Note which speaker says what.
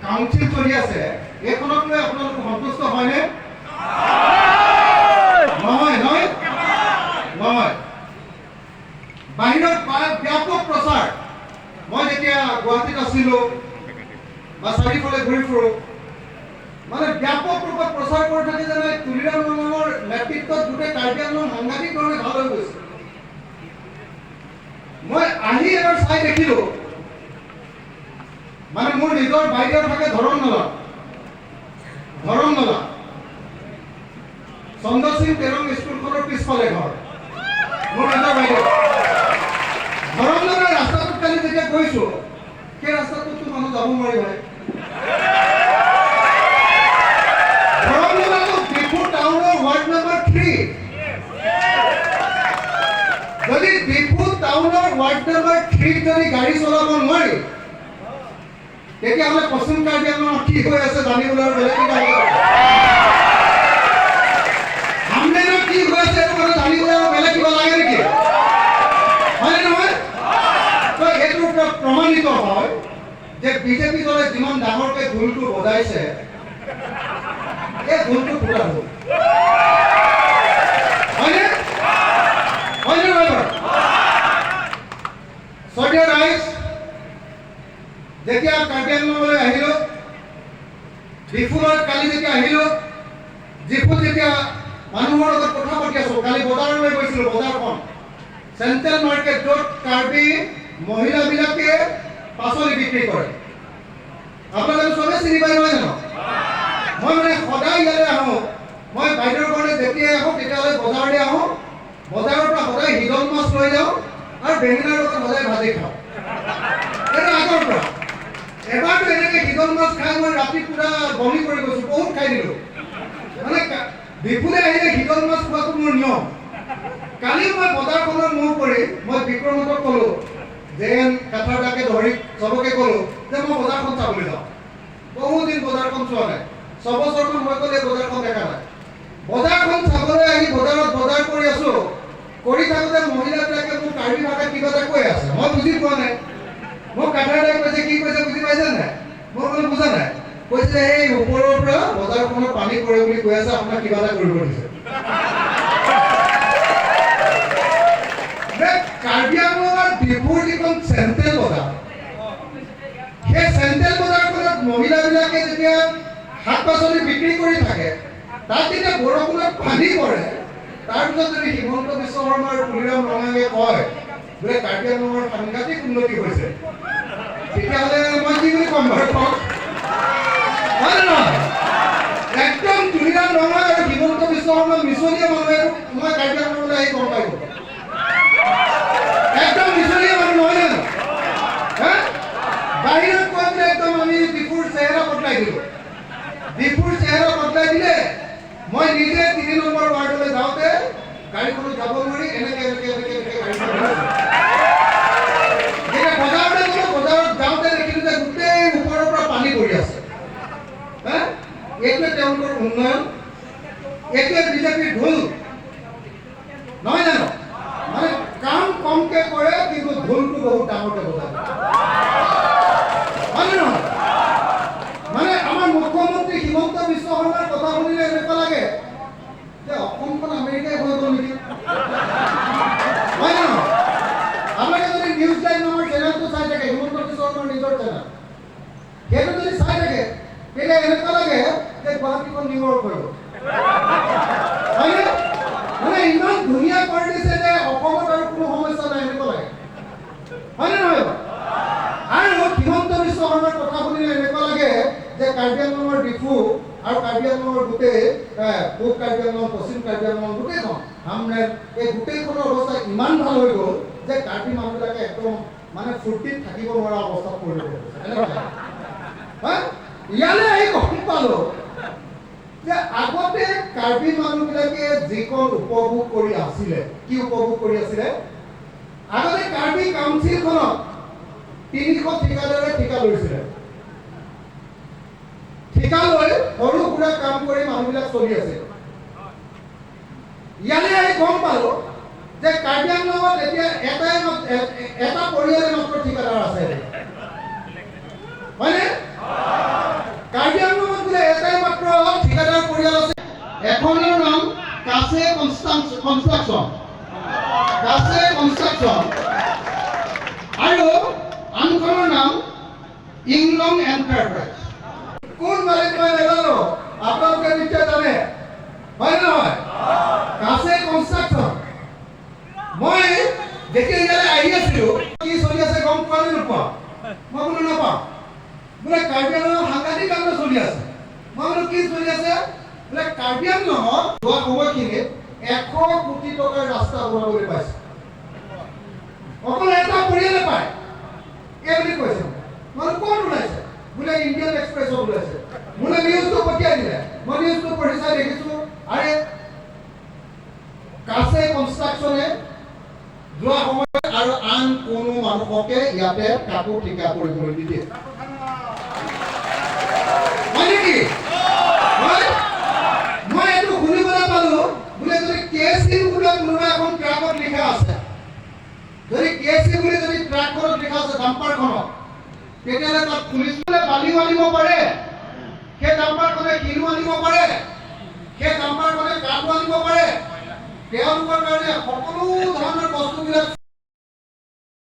Speaker 1: Council চলি আছে, এইখনক লৈ আপোনালোক সন্তুষ্ট হয়নে? নহয়, নহয়, নহয়। বাহিৰত ব্যাপক প্ৰচাৰ। মই যেতিয়া গুৱাহাটীত আছিলোঁ বা চাৰিওফালে ঘূৰি ফুৰোঁ, মানে ব্যাপক ৰূপত প্ৰচাৰ কৰি থাকে যে নাই, তুলিৰাম ৰংহাঙৰ নেতৃত্বত গোটেই কাৰ্বি আংলং সাংঘাতিক ধৰণে ভাল হৈ গৈছে। মই আহি এবাৰ চাই দেখিলোঁ, মানে মোৰ নিজৰ বাইদেউ থাকে ধৰমনলা, ধৰমনলা চন্দ্ৰসিং তেৰং স্কুলখনৰ পিছফালে ঘৰ মোৰ নিজৰ বাইদেউ। ধৰমনলাৰ ৰাস্তাটোত কালি যেতিয়া গৈছোঁ, সেই ৰাস্তাটোততো মানুহ যাব নোৱাৰি ভাই। ধৰমনলাটো ডিফু টাউনৰ ৱাৰ্ড নম্বৰ 3। যদি ডিফু টাউনৰ ৱাৰ্ড নম্বৰ 3ত যদি গাড়ী চলাব নোৱাৰি, তেতিয়াহ'লে পশ্চিম কাৰ্বি আংলঙত কি হৈ আছে জানিবলৈ আৰু বেলেগ কিবা হ'ব? হামদেনত কি হৈ আছে এইটো কথা জানিবলৈ আৰু বেলেগ কিবা লাগে নেকি? হয়নে নহয়? তো এইটোৰ পৰা প্ৰমাণিত হয় যে বিজেপি দলে যিমান ডাঙৰকৈ ঢোলটো বজাইছে, এই ঢোলটো ফুটা ঢোল। হয়নে? হয়নে নহয় বাৰু? শ্ৰদ্ধেয় ৰাইজ, যেতিয়া কাৰ্বি আংলঙলৈ আহিলোঁ, ডিফুলৈ কালি যেতিয়া আহিলোঁ, ডিফুত যেতিয়া মানুহৰ লগত কথা পাতি আছোঁ, কালি বজাৰলৈ গৈছিলোঁ, বজাৰখন চেণ্ট্ৰেল মাৰ্কেট, য'ত কাৰ্বি মহিলাবিলাকে পাচলি বিক্ৰী কৰে। আপোনালোকে চবেই চিনি পায় নহয় জানো? মই মানে সদায় ইয়ালৈ আহোঁ। মই বাইদেউৰ ঘৰলৈ যেতিয়াই আহোঁ, তেতিয়াহ'লে বজাৰলৈ আহোঁ। বজাৰৰ পৰা সদায় হিদল মাছ লৈ যাওঁ আৰু বেঙেনাৰ লগত সদায় ভাজি খাওঁ। এইটো আগৰ পৰা। এবাৰতো এনেকৈ হিদল মাছ খাই মই ৰাতি পূৰা বমি কৰি গৈছোঁ, বহুত খাই দিলোঁ। মানে ডিফুলে আহিলে হিদল মাছ খোৱাটো মোৰ নিয়ম। কালি মই বজাৰখনৰ মূৰ কৰি মই বিক্ৰমহঁতক ক'লোঁ, জেন কাথাৰদাকে ধৰি চবকে ক'লোঁ যে মই বজাৰখন চাবলৈ যাওঁ। বহুত দিন বজাৰখন চোৱা নাই, 6 বছৰমান হৈ গ'ল এই বজাৰখন দেখা নাই। বজাৰখন চাবলৈ আহি বজাৰত বজাৰ কৰি আছোঁ। কৰি থাকোঁতে মহিলাবিলাকে মোক কাৰ্বি ভাষাত কিবা এটা কৈ আছে, মই বুজি পোৱা নাই। মোক কাথাৰদাই কৈছে, কি কৈছে বুজি পাইছে নাই? মই বোলো বুজা নাই। কৈছে, এই ওপৰৰ পৰা বজাৰখনত পানী পৰে বুলি কৈ আছে, আপোনাক কিবা এটা কৰিব দিছে। কাৰ্বি আংলঙৰ ডিফুৰ যিখন চেণ্ট্ৰেল বজাৰ, সেই চেণ্ট্ৰেল বজাৰখনত মহিলাবিলাকে যেতিয়া শাক পাচলি বিক্ৰী কৰি থাকে, তাত যেতিয়া বৰষুণত পানী পৰে, তাৰপিছত যদি হিমন্ত বিশ্ব শৰ্মা আৰু তুলিৰাম ৰংহাঙে কয় বোলে কাৰ্বি আংলঙৰ সাংঘাতিক উন্নতি হৈছে, তেতিয়াহ'লে মই কি বুলি ক'ম বাৰু কওক? হয় নে নহয়? একদম তুলিৰাম ৰংহাং আৰু হিমন্ত বিশ্ব শৰ্মা মিছলীয়া মানুহ, এইটো মই কাৰ্বি আংলঙলৈ আহি গম পাই গ'লো। একদম মিছলীয়া মানুহ নহয় জানো? হা? বাহিৰত কৈ বোলে একদম আমি ডিফুৰ চেহেৰা বদলাই দিলোঁ। ডিফুৰ চেহেৰা বদলাই দিলে। মই নিজে 3 নম্বৰ ৱাৰ্ডলৈ যাওঁতে গাড়ীখনত যাব নোৱাৰি, এনেকে এনেকে এনেকে এনেকে গাড়ীখন গৈছে। যেতিয়া বজাৰলৈ গ'লো, বজাৰত যাওঁতে দেখিলোঁ যে গোটেই ওপৰৰ পৰা পানী পৰি আছে। হা? এইটোৱে তেওঁলোকৰ উন্নয়ন, এইটোৱে বিজেপিৰ ঢোল নহয় জানো? মানে কাম কমকে কৰে, কিন্তু ঢোলটো বহুত ডাঙৰকে বজায়, হয়নে নহয়? মানে আমাৰ মুখ্যমন্ত্ৰী হিমন্ত বিশ্ব শৰ্মাৰ কথা শুনিলে এনেকুৱা লাগে যে অসমখন আমেৰিকাই হৈ গ'ল নেকি, হয় নে নহয়? আপোনালোকে যদি নিউজ লাইভ নামৰ চেনেলটো চাই থাকে, হিমন্ত বিশ্ব শৰ্মাৰ নিজৰ চেনেল, সেইটো যদি চাই থাকে, তেতিয়া এনেকুৱা লাগে যে গুৱাহাটীখন নিউয়ৰ্ক হৈ গ'ল, হয়নে? মানে ইমান ধুনীয়া কৰি দিছে যে অসমত আৰু কোনো সমস্যা নাই, এনেকুৱা লাগে, হয়নে নহয় বাৰু? আৰু হিমন্ত বিশ্ব শৰ্মাৰ কথা শুনিলে এনেকুৱা লাগে যে কাৰ্বি আংলঙৰ ডিফু আৰু কাৰ্বি আংলঙৰ গোটেই পূব কাৰ্বি আংলং, পশ্চিম কাৰ্বি আংলং, গোটেইখন হামৰেন, এই গোটেইখনৰ অৱস্থা ইমান ভাল হৈ গ'ল যে কাৰ্বি মানুহবিলাকে একদম মানে ফূৰ্তিত থাকিব নোৱাৰা অৱস্থাত পৰিণত হৈছে, এনেকুৱা লাগে। হা? ইয়ালৈ আহি গম পালো যে আগতে কাৰ্বি মানুহবিলাকে যিকণ উপভোগ কৰি আছিলে, কি উপভোগ কৰি আছিলে? আগতে কাৰ্বি কাউন্সিলখনত 300 ঠিকাদাৰে ঠিকা লৈছিলে। ঠিকা লৈ সৰু সুৰা কাম কৰি মানুহবিলাক চলি আছিল। ইয়ালৈ আহি গম পালো যে কাৰ্বি আংলঙত এতিয়া এটা পৰিয়ালে মাত্ৰ ঠিকাদাৰ আছে, হয়নে? এখনৰ নাম কাছে কনষ্ট্ৰাকশ্যন, কাছে কনষ্ট্ৰাকশ্যন আৰু আনখনৰ নাম ইংলং এণ্টাৰপ্ৰাইজ। কোন মালিক মই নাজানো, আপোনালোকে নিশ্চয় জানে, হয় নে নহয়? কাছে কনষ্ট্ৰাকশ্যন। মই যেতিয়া ইয়ালৈ আহি আছিলো, কি চলি আছে গম পোৱা নে নোপোৱা? মই বোলো নাপাওঁ। বোলে কাৰ্বি আংলঙত সাংঘাতিক কাণ্ড চলি আছে। মই বোলো কি চলি আছে? বোলে কাৰ্বি আংলঙত যোৱা সময়খিনিত 100 কোটি টকাৰ ৰাস্তা বনাবলৈ পাইছে, অকল এটা পৰিয়ালে পায় এই বুলি কৈছে। মই বোলো ক'ত ওলাইছে? বোলে ইণ্ডিয়ান এক্সপ্ৰেছত ওলাইছে। মোলৈ নিউজটো পঠিয়াই দিলে। মই নিউজটো পঢ়ি চাই দেখিছো, আৰে কাছে কনষ্ট্ৰাকশ্যনে যোৱা সময়ত আৰু আন কোনো মানুহকে ইয়াতে কাকো ঠিকা কৰিবলৈ নিদিয়ে, হয় নেকি? হয়। মই এইটো শুনিবলৈ পালো, বোলে যদি কে চি বোলে কোনোবা এখন ট্ৰাকত লিখা আছে, যদি কে চি বুলি যদি ট্ৰাকখনত লিখা আছে, ডাম্পাৰখনত, তেতিয়াহ'লে তাত পুলিচ বোলে বালিও আনিব পাৰে, সেই ডাম্পাৰখনে শিলো আনিব পাৰে, সেই ডাম্পাৰখনে কাঠো আনিব পাৰে। তেওঁলোকৰ কাৰণে সকলো ধৰণৰ বস্তুবিলাক